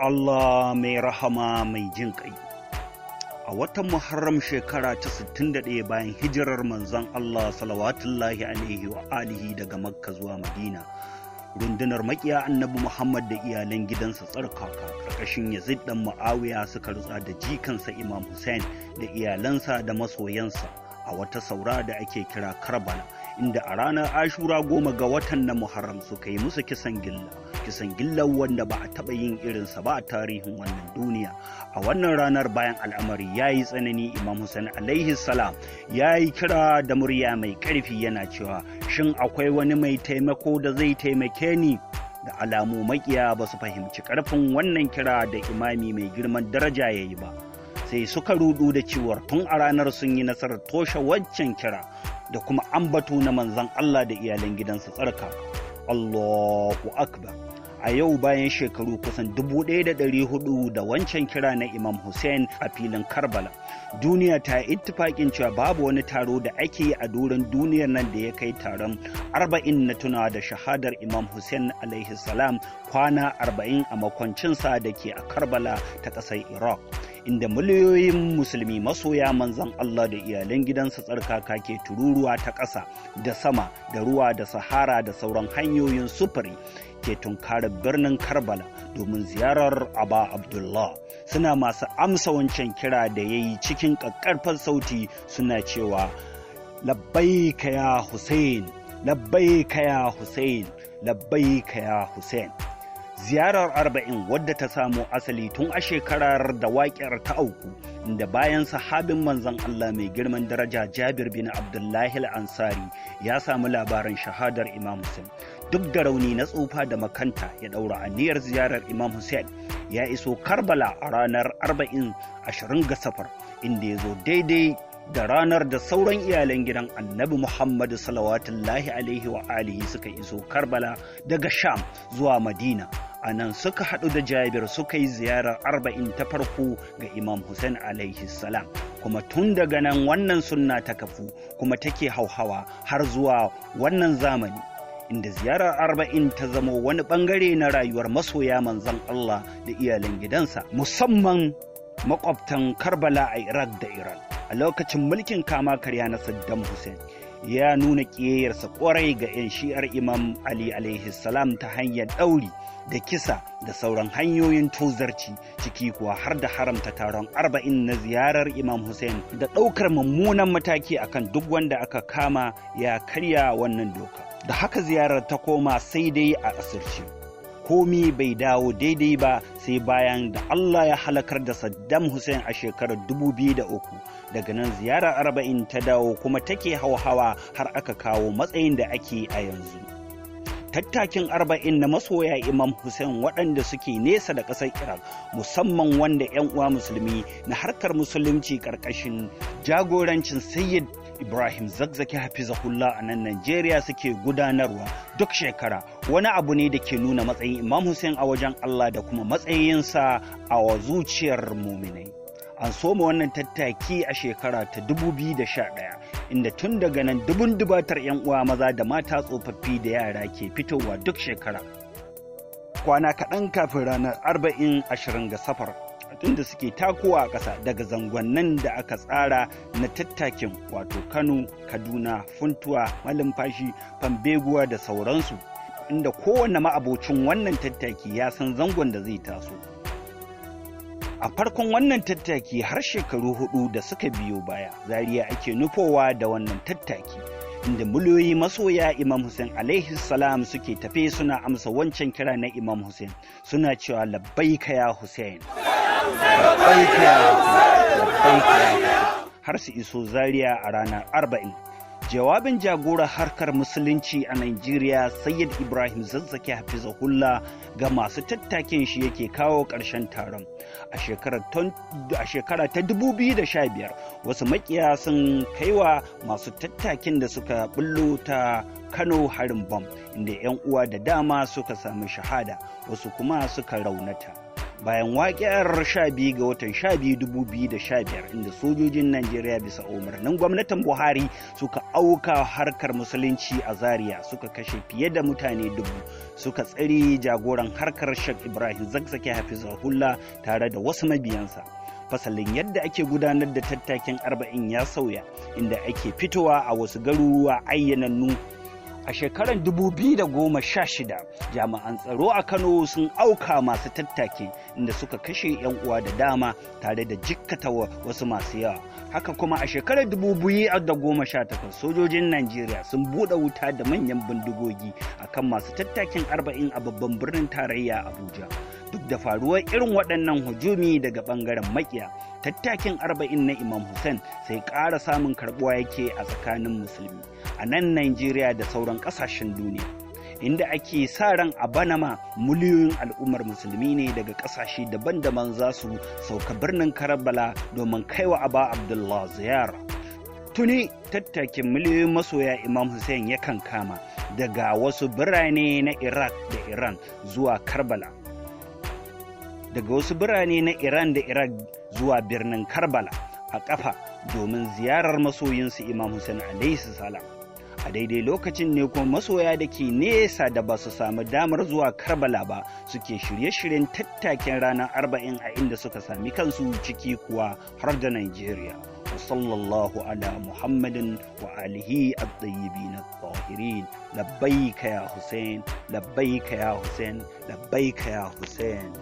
Allah mai rahama mai jin ƙai. A watan Muharram shekara ta 61 bayan hijirar manzon Allah salawatullahi alaihi wa alihi daga Makka zuwa Madina, rundunar makiya Annabi Muhammad da iyalan gidansa tsarkaka karkashin Yazid dan Muawiya suka rutsa da jikansa Imam Hussein da iyalansa da masoyansa a wata saura da ake kira Karbala, inda a ranar Ashura 10 ga watan na Muharram suka yi musu kisan gilla, kisan gilla wanda ba a taɓa yin irinsa ba a tarihin wannan duniya. A wannan ranar, bayan al'amari ya yi tsanani, Imam Hussein alaihi salam ya yi kira da murya mai ƙarfi yana cewa, "Shin akwai wani mai taimako da zai taimake ni?" Da alamu makiya ba su fahimci ƙarfin wannan kira da imami mai girman daraja ya yi ba, sai suka rudu da cewar tun a ranar sun yi nasarar toshe waccan kira da kuma ambato na manzan Allah da iyalan gidansa tsarka. Allahu akbar! A yau, bayan shekaru kusan 1400 da wancan kira na Imam Hussein a filin Karbala, duniya ta ittifaƙin cewa babu wani taro da ake yi a doron duniyar nan da ya kai taron 40 na tunawa da shahadar Imam Hussein alaihi salam, kwana 40 a makwancinsa da ke a Karbala ta ƙasar Iraq, inda miliyoyin musulmi masoya manzon Allah da iyalan gidansa tsarkaka ke tururuwa ta ƙasa da sama da ruwa da sahara da sauran hanyoyin sufuri ke tunkarar birnin Karbala domin ziyarar Aba Abdullah, suna masu amsa wancan kira da ya yi cikin ƙaƙƙarfan sauti, suna cewa, "Labbaika ya Hussein, labbaika ya Hussein, labbaika ya Hussein." Ziyarar 40, wadda ta samo asali tun a shekarar da waƙiyar ta auku, inda bayan sahabin manzon Allah mai girman daraja Jabir bin Abdullahi al-Ansari ya samu labarin shahadar Imam Hussein, duk da rauni na tsufa da makanta ya ɗaura aniyar ziyarar Imam Hussein. Ya iso Karbala a ranar 40, 20 ga Safar, inda ya zo daidai da ranar da sauran iyalan gidan Annabi Muhammadu salawatullahi alaihi wa alihi suka iso Karbala daga Sham zuwa Madina. A nan suka haɗu da Jabir, suka yi ziyarar 40 ta farko ga Imam Hussein alaihi salam. Kuma tun daga nan wannan sunna ta kafu kuma take hauhawa har zuwa wannan zamani, inda ziyarar 40 ta zamo wani bangare na rayuwar masoya manzon Allah da iyalan gidansa, musamman makwabtan Karbala a Iraq da Iran. A lokacin mulkin kama karya na Saddam Hussein, ya nuna ƙiyayyarsa ƙwarai ga 'yan Shi'ar Imam Ali alaihi salam ta hanyar ɗauri da kisa da sauran hanyoyin tozarci, ciki kuwa har da haramta taron 40 na ziyarar Imam Hussein da ɗaukar mummunan mataki akan duk wanda aka kama ya karya wannan doka. Da haka ziyarar ta koma sai dai a asirce. Komi bai dawo daidai ba sai bayan da Allah ya halakar da Saddam Hussein a shekarar 2003. Daga nan ziyarar 40 ta dawo kuma take hauhawa har aka kawo matsayin da ake a yanzu. Tattakin 40 na masoya Imam Hussein waɗanda suke nesa da ƙasar Iraq, musamman wanda 'yan uwa musulmi na harkar musulunci ƙarƙashin jagorancin Sayyid Ibrahim Zakzaki hafizahullah a nan Najeriya suke gudanarwa duk shekara, wani abu ne da ke nuna matsayin Imam Hussein a wajen Allah da kuma matsayinsa a zuciyar muminai. An soma wannan tattaki a shekara ta 2011, inda tun daga nan dubun dubatar 'yan uwa maza da mata, tsofaffi da yara ke fitowa duk shekara kwana kaɗan kafin ranar 40, 20 ga Safar, tunda suke takowa a ƙasa daga zangonnan da aka tsara na tattakin, wato Kano, Kaduna, Funtuwa, Malumfashi, Fambeguwa da sauransu, inda kowane ma'abocin wannan tattaki ya san zangon da zai taso. A farkon wannan tattaki har shekaru 4 da suka biyo baya, Zaria ake nufowa da wannan tattaki, inda miliyoyi masoya Imam Hussein alaihi salam suke tafe suna amsa wancan kira na Imam Hussein, suna cewa, "Labbaika ya Hussein, labbaika ya Hussein, labbaika ya Hussein," har su iso Zaria a ranar 40. Jawabin jagora harkar musulunci a Nigeria, Sayyid Ibrahim Zakzaky hafizahullah, ga masu tattakin shi yake kawo ƙarshen taron. A shekara ta 2015, wasu makiya sun kaiwa masu tattakin da suka bullo ta Kano harin bam, inda 'yan uwa da dama suka sami shahada, wasu kuma suka raunata. Bayan waƙiyar 12 ga watan 12 2015, inda sojojin Najeriya bisa umarnin gwamnatin Buhari suka auka harkar musulunci a Zaria, suka kashe fiye da mutane 1000, suka tsare jagoran harkar Sheikh Ibrahim Zakzaki Hafizahullah tare da wasu mabiyansa, fasalin yadda ake gudanar da tattakin 40 ya sauya, inda ake fitowa a wasu garuruwa ayyanannu. A shekarar 2016, jami'an tsaro a Kano sun auka masu tattake, inda suka kashe 'yan uwa da dama tare da jikkata wasu masu yawa. Haka kuma a shekarar 2018, sojojin Najeriya sun buɗe wuta da manyan bindigogi akan masu tattakin 40 a babban birnin tarayya Abuja. Duk da faruwar irin waɗannan hujumi daga ɓangaren makiya, tattakin 40 na Imam Hussein sai ƙara samun karɓuwa yake a tsakanin musulmi a nan Najeriya da sauran ƙasashen duniya, inda ake sa ran a bana ma miliyoyin al'ummar musulmi ne daga ƙasashe daban-daban za su sauka birnin Karbala domin kaiwa Aba Abdullah ziyara. Tuni tattakin miliyoyin masoya Imam Hussein yakan kama daga wasu birane na Iraq da Iran zuwa Karbala, daga wasu birane na Iran da Iraq zuwa birnin Karbala a ƙafa domin ziyarar masoyinsu Imam Hussein alaihi salam. A daidai lokacin ne kuma masoya da ke nesa da ba su samu damar zuwa Karbala ba suke shirye-shiryen tattakin ranar 40 a inda suka sami kansu, ciki kuwa har da Nigeria. Wa sallallahu ala Muhammadin wa alihi at-tayyibin at-tahirin. Labbaika ya Hussein, labbaika ya Hussein, labbaika ya Hussein.